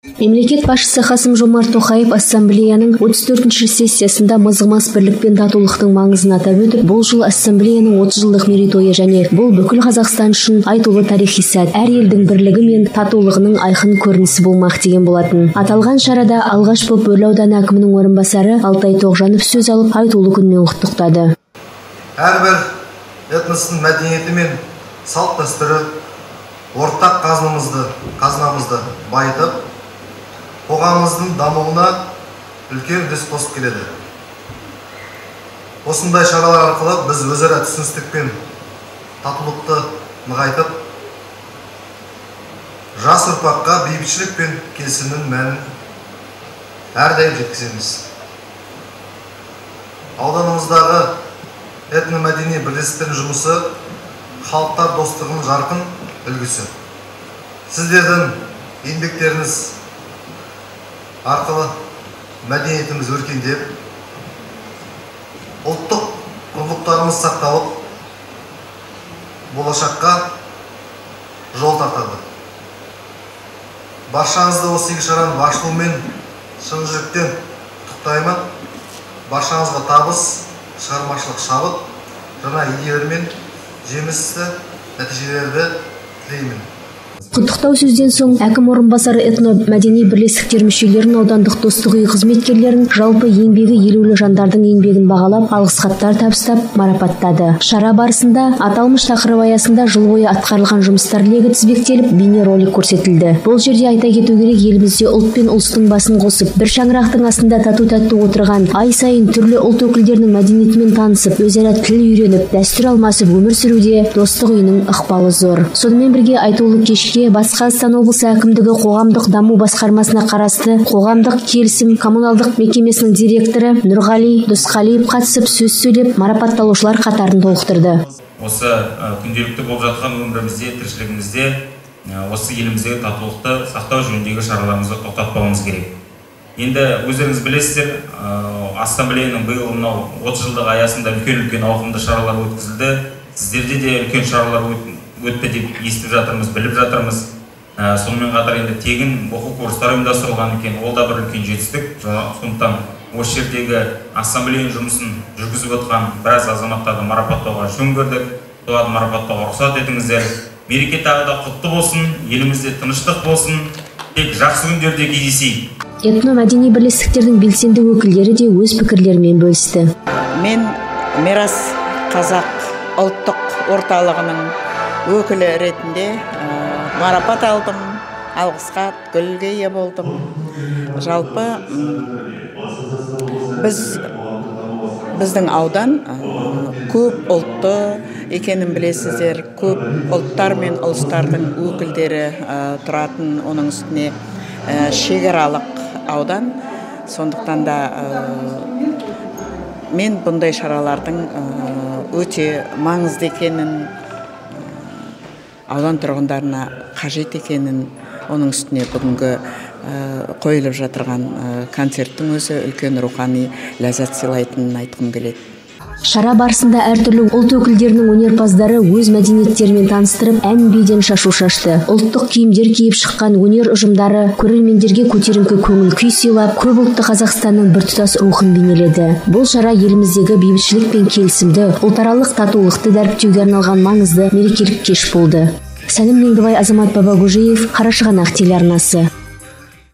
Мемлекет басшысы Қасым-Жомарт Тоқаев ассамблеяның 34-ші сессиясында мызғымас бірлік пен татулықтың маңызын атап өтіп, бұл жыл ассамблеяның 30 жылдық мерейтойы және бұл бүкіл Қазақстан үшін айтулы тарихи сәт, әр елдің бірлігі мен татулығының айқын көрінісі болмақ деген болатын. Аталған шарада алғаш боп Бөрлі ауданы әкімінің орынбасары Алтай Тоғжанов сөз алып, айтулы күнмен құттықтады. Әрбір этностың мәдениеті мен салт дәстүрі ортақ қазынамызды байытып, қоғамымыздың дамуына үлкен үлес қосып келеді. Осындай шаралар арқылы біз өзара түсіністік пен татулықты нығайтып, жас ұрпаққа бейбітшілік пен келісімнің мәнін әрдайым жеткіземіз. Ауданымыздағы этномәдени бірлестіктердің жұмысы халықтар достығының жарқын үлгісі. Сіздердің еңбектеріңіз арқылы мәдениетіміз өркендеп, ұлттық құндылықтарымыз сақталып, болашаққа жол тартады. Баршаңызды осы игі шараның ашылуымен шын жүректен құттықтаймын. Баршаңызға табыс, шығармашылық шабыт, жаңа идеялар мен жемісті нәтижелерді тілеймін. Құттықтау сөзден соң әкім орынбасары этномәдени бірлестіктер мүшелерін, аудандық достық үйі қызметкерлерін, жалпы еңбегі елеулі жандардың еңбегін бағалап, алғыс хаттар табыстап марапаттады. Шара барысында аталмыш тақырып аясында жыл бойы атқарылған жұмыстар легі тізбектеліп, бейнеролик көрсетілді. Бұл жерде айта кету керек, елімізде ұлт пен ұлыстың басын қосып, бір шаңырақтың астында тату-тәтті отырған, ай сайын түрлі ұлт өкілдерінің мәдениетімен танысып, өзара тіл үйреніп, дәстүр алмасып өмір сүруде достық үйінің ықпалы зор. Сонымен бірге айтулы кешке Батыс Қазақстан облысы әкімдігі қоғамдық даму басқармасына қарасты қоғамдық келісім коммуналдық мекемесінің директоры Нұрғали Досқалиев қатысып сөз сөйлеп, марапатталушылар қатарын толықтырды. Осы күнделікті болып жатқан өмірімізде, тіршілігімізде осы еліміздегі татулықты сақтау жөніндегі шараларымызды тоқтатпауымыз керек. Енді өздеріңіз білесіздер, ассамблеяның биыл мынау 30 жылдық аясында үлкен-үлкен ауқымды шаралар өткізілді. Сіздерде де үлкен шаралар өтті деп естіп жатырмыз, біліп жатырмыз. Сонымен қатар енді тегін оқу курстары ұйымдастырылған екен, ол да бір үлкен жетістік. Сондықтан осы жердегі ассамблеяның жұмысын жүргізіп отқан біраз азаматтарды марапаттауға жөн көрдік. Соларды марапаттауға рұқсат етіңіздер. Мереке тағы да құтты болсын, елімізде тыныштық болсын, тек жақсы күндерде кездесейік. Этномәдени бірлестіктердің белсенді өкілдері де өз пікірлерімен бөлісті. Мен Мирас қазақ ұлттық орталығының өкілі ретінде марапат алдым, алғыс хат, гүлге ие болдым. Жалпы біздің аудан көп ұлтты екенін білесіздер, көп ұлттар мен ұлыстардың өкілдері тұратын, оның үстіне шекаралық аудан. Сондықтан да мен бұндай шаралардың өте маңызды екенін, аудан тұрғындарына қажет екенін, оның үстіне бүгінгі қойылып жатырған концерттің өзі үлкен рухани ләззат сыйлайтынын айтқым келеді. Шара барысында әртүрлі ұлт өкілдерінің өнерпаздары өз мәдениеттерімен таныстырып, ән биден шашу шашты. Ұлттық киімдер киіп шыққан өнер ұжымдары көрермендерге көтеріңкі көңіл күй сыйлап, көп ұлтты Қазақстанның біртұтас рухын бейнеледі. Бұл шара еліміздегі бейбітшілік пен келісімді, ұлтаралық татулықты дәріптеуге арналған маңызды мерекелік кеш болды. Сәлім Меңдібай, Азамат Бабагужиев, Қарашығанақ телеарнасы.